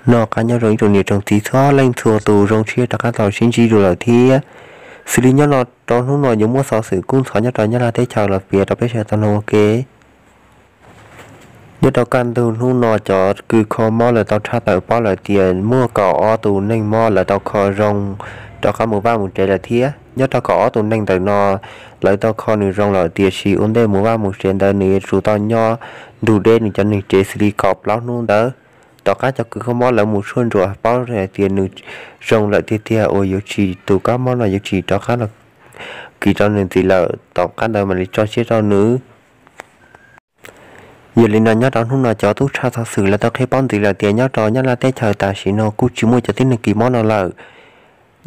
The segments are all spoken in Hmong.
Noj qab nyob zoo ib tsoom niam tsoom txiv txhua leej txhua tus, zoo siab rov qab tau sib ntsib dua lawm thiab. Xws li nyob no rau hnub no yuav muaj xov xwm kub ntxhov nyob rau Nyab Laj teb chaws los piav rau peb sawv daws tau mloog ua ke. Nyob rau kaj ntug hnub no cov kws kho mob lawv tau tshaj tawm paub lawm tias muaj kaum ob tus neeg mob lawv tau kho zoo rov qab mus vaj mus tsev lawm thiab. Nyob rau kaum ob tus neeg ntawm no lawv tau kho nws zoo lawm tiam sis ua ntej mus vaj mus tsev ntawd nws yuav tsum tau nyob ntug deb nws cov neeg tsev xws li kaum plaub hnub ntawd. Tom qab cov kws kho mob lawv mus tshuaj ntsuam paub hais tias nws zoo lawm tiag tiag uas yuav tsis, tus kab mob no yuav tsis rov qab los kis rau nws ntxiv lawm, tom qab ntawd mam li tso siab rau nws. Yog li no nyob rau hnub no cov tub tshaj xov xwm lawv tau qhia paub ntxiv lawm tias nyob rau Nyab Laj teb chaws tam sim no kuj tsis muaj cov tib neeg kis mob no lawm.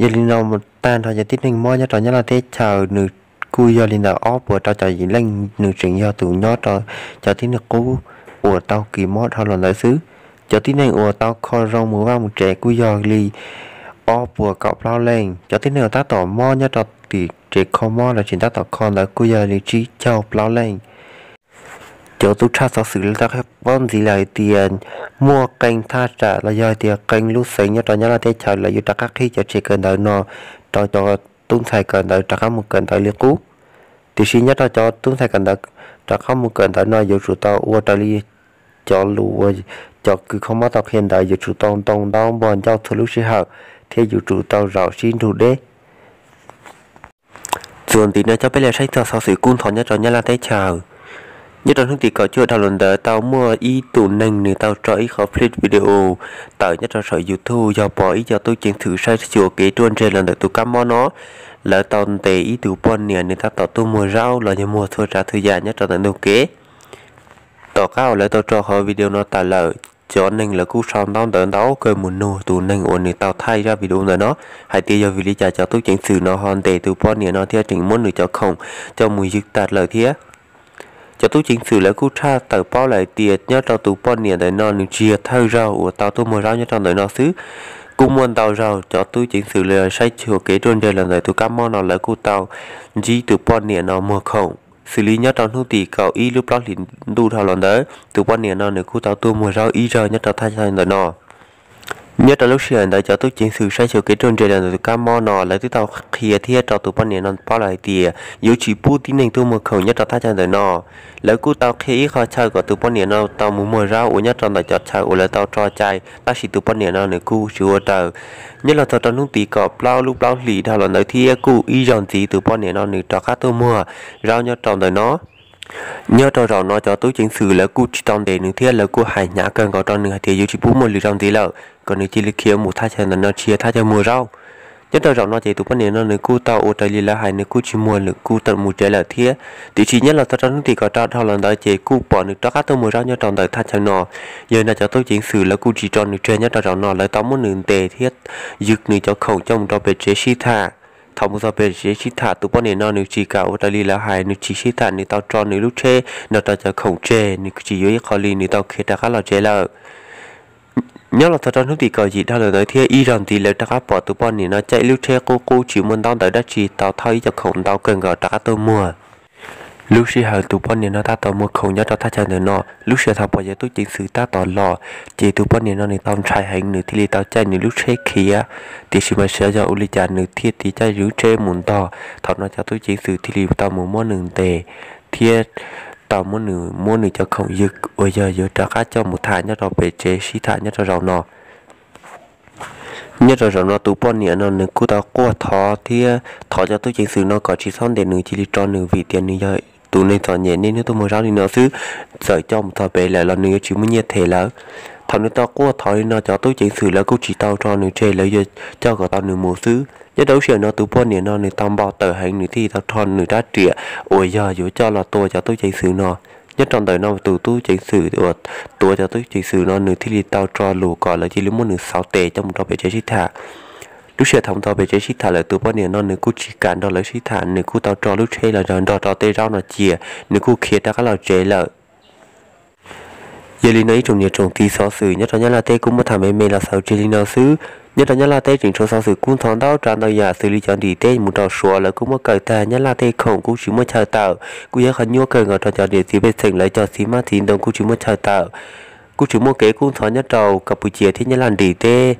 Yog li no tag nrho cov tib neeg mob nyob rau Nyab Laj teb chaws nws kuj yog li ntawm ob puas rau caum yim leej, nws tseem yog tus nyob rau cov tib neeg qub uas tau kis mob dhau los ntawd xwb. Cov tib neeg uas tau kho zoo mus vaj mus tsev kuj yog li ob puas kaum plaub leej. Cov tib neeg uas tab tom mob nyob rau tim tsev kho mob los tseem tab tom kho ntawd kuj yog li tsib caug plaub leej. Cov tub tshaj xov xwm lawv tau qhia paub ntxiv lawm hais tias muaj qee thaj tsam los yog hais tias qee lub xeev nyob rau Nyab Laj teb chaws lawv yuav rov qab qhib cov tsev kawm ntawv no rau cov tub ntxhais kawm ntawv rov qab mus kawm ntawv li qub. Tiam sis nyob rau cov tub ntxhais kawm ntawv rov qab mus kawm ntawv no yuav tsum tau ua raws li cov lus uas cov kws kho mob tau qhia ntawd, yuav tsum tau ntoo ntaub npog ncauj txhua lub sij hawm thiab yuav tsum tau zaum sib nrug deb. Txuas ntxiv no coj peb los saib txog xov xwm kub ntxhov nyob rau Nyab Laj teb chaws. Nyob rau hnub tim kaum cuaj dhau los ntawd tau muaj ib tug neeg nws tau tso ib qhov clip video tawm nyob rau saum YouTube yog pom ib co tub ceev xwm saib xyuas kev ruaj ntseg los ntawm tus kab mob no. Lawv tau ntes ib tug poj niam nws tab tom tuaj muag zaub los yog muag txhua tsav txhua yam nyob rau ntawm ntug kev. Tom qab uas lawv tau tso qhov video no tawm lawm, cov neeg lawv kuj sau ntaub ntawv ntau kawg mus nug tus neeg uas nws tau thaij zaj video ntawm no hais tias yog vim li cas cov tub ceev xwm no ho ntes tus poj niam no thiab tseem muab nws cov khoom coj mus ywg tag lawm thiab. Cov tub ceev xwm lawv kuj tshaj tawm paub lawm tias nyob rau tus poj niam ntawm no nws tsis yog thawj zaug uas tau tuaj muag zaub nyob rau ntawm no xwb. Kuj muaj ntau zaug cov tub ceev xwm lawv saib xyuas kev ruaj ntseg los ntawm tus kab mob no lawv kuj tau ntsib tus poj niam no muag khoom. Xws li nyob rau hnub tim kaum ib lub plaub hlis ntuj dhau los ntawd tus poj niam no nws kuj tau tuaj muag zaub ib zaug nyob rau thaj chaw ntawm no. Nyob rau lub sij hawm ntawd cov tub ceev xwm saib xyuas kev ruaj ntseg los ntawm tus kab mob no lawv twb tau qhia thiab rau tus poj niam no paub lawm hais tias yuav tsis pub tib neeg tuaj muag khoom nyob rau thaj chaw ntawm no. Lawv kuj tau qhia ib qho chaw kom tus poj niam no tau mus muag zaub uas nyob rau ntawm cov chaw uas lawv tau tso cai, tab sis tus poj niam no nws kuj tsis ua raws. Nyob los txog rau hnub tim kaum plaub lub plaub hlis dhau los ntawd thiab kuj ib zaug ntxiv tus poj niam no nws rov qab tuaj muag zaub nyob rau ntawm no. Nyob rau zaum no cov tub ceev xwm lawv kuj tsis tau ntes nws thiab lawv kuj hais hnyav kawg nkaus rau nws hais tias yuav tsis pub muaj lwm zaus ntxiv lawm, kom nws cia li khiav mus, thaj chaw ntawm no tsis yog thaj chaw muag zaub. Nyob rau zaum no ces tus poj niam no nws kuj tau ua raws li lawv hais, nws kuj tsis muag, nws kuj tau mus tsev lawm thiab. Tiam sis nyob los txog rau hnub tim kaum rau dhau los ntawd ces kuj pom nws rov qab tuaj muag zaub nyob rau ntawm thaj chaw no. Yog li no cov tub ceev xwm lawv kuj tsis tso nws tseg nyob rau zaum no, lawv tau muab nws ntes thiab ywg nws cov khoom coj mus rau pem tsev sib tham. Thaum mus txog pem tsev sib tham tus poj niam no nws tsis kam ua raws li lawv hais, nws tsis sib tham, nws tau tso nws lub tsheb nrog rau cov khoom tseg, nws tsis yuav ib qho li, nws tau khiav rov qab los tsev lawm. Nyob los txog rau hnub tim kaum yim dhau los ntawd thiab ib zaug ntxiv lawv rov qab pom tus poj niam no caij ib lub tsheb qub qub tsis muaj ntaub ntawv dab tsi tau thauj ib co khoom ntau kawg nkaus rov qab tuaj muag. Lub sij hawm tus poj niam no tab tom muag khoom nyob rau thaj chaw ntawm no, lub sij hawm thaum pom cov tub ceev xwm tab tom los, ces tus poj niam no nws tau ntshai heev nws thiaj li tau caij nws lub tsheb khiav. Tiam sis mas xyov yog ua li cas nws thiaj li caij lub tsheb mus ntog. Thaum no cov tub ceev xwm thiaj li tau mus muab nws ntes thiab tau muab nws, muab nws cov khoom ywg uas yog yuav rov qab coj mus tham nyob rau pem tsev sib tham nyob rau zaum no. Nyob rau zaum no tus poj niam no nws kuj tau quaj thov thiab thov cov tub ceev xwm no kom tsis txhob ntes nws, cia li tso nws vim tias nws yog tus neeg txom nyem niaj hnub tuaj muag zaub li no xwb, txawm coj mus txog pem lawm los nws yuav tsis muaj nyiaj them lawv. Thaum nws tau quaj thov li no cov tub ceev xwm lawv kuj tsis tau tso nws tseg, lawv yuav coj kom tau nws mus xwb. Nyob rau lub sij hawm no tus poj niam no nws tau npau taws heev, nws thiaj li tau rho nws rab riam uas yog yuav coj los tua cov tub ceev xwm no. Nyob rau ntawm no tus tub ceev xwm uas tuav cov tub ceev xwm no nws thiaj li tau tso lus kom lawv cia li muab nws xauv tes coj mus rau pem tsev sib tham. Lub sij hawm thaum mus txog pem tsev sib tham lawm tus poj niam no nws kuj tsis kam nrog lawv sib tham, nws kuj tau tso lub tsheb los nrog rau tej zaub no cia, nws kuj khiav rov qab los tsev lawm. Yog li no ib tsoom niam tsoom txiv, xov xwm nyob rau Nyab Laj teb kuj muab tham me me los xaus tseg li no xwb. Nyob rau Nyab Laj teb tseem tshuav xov xwm kub ntxhov ntau tsav ntau yam xws li cov nrim teb mus rau Suav lawv kuj muab kaw tag, Nyab Laj tej khoom kuj tsis muaj chaw tawm, kuj yog qhov nyuaj kawg nkaus rau cov niam txiv pej xeem lawv cov txiv hmab txiv ntoo kuj tsis muaj chaw tawm. kuj tsis muaj kev kub ntxhov nyob rau Kapucias thiab Nyab Laj nrim teb,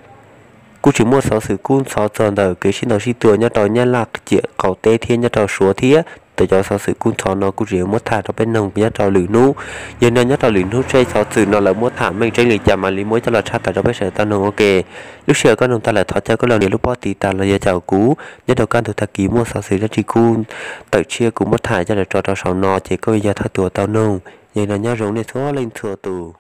kuj tsis muaj xov xwm kub ntxhov txog ntawm kev sib ntaus sib tua nyob rau Nyab Laj ciam qaum teb thiab nyob rau Suav thiab. Tau cov xov xwm kub ntxhov no kuj tsis muab tham rau peb noog nyob rau lwm hnub. Yog no nyob rau lwm hnub seb xov xwm no lawv muab tham meej tseeb li cas mam li muab coj los tshaj tawm rau peb sawv daws tau noog ua ke. Lub sij hawm koj noog tag lawm thov caw koj los nias lub pob tiv tas los yog caum kuv nyob rau kaj ntug tag kis muaj xov xwm dab tsi kub tawm tshiab kuv muab tham coj los tso rau saum no ces koj yog thawj tus tau noog. Yog no nyob zoo nej txhua leej txhua tus.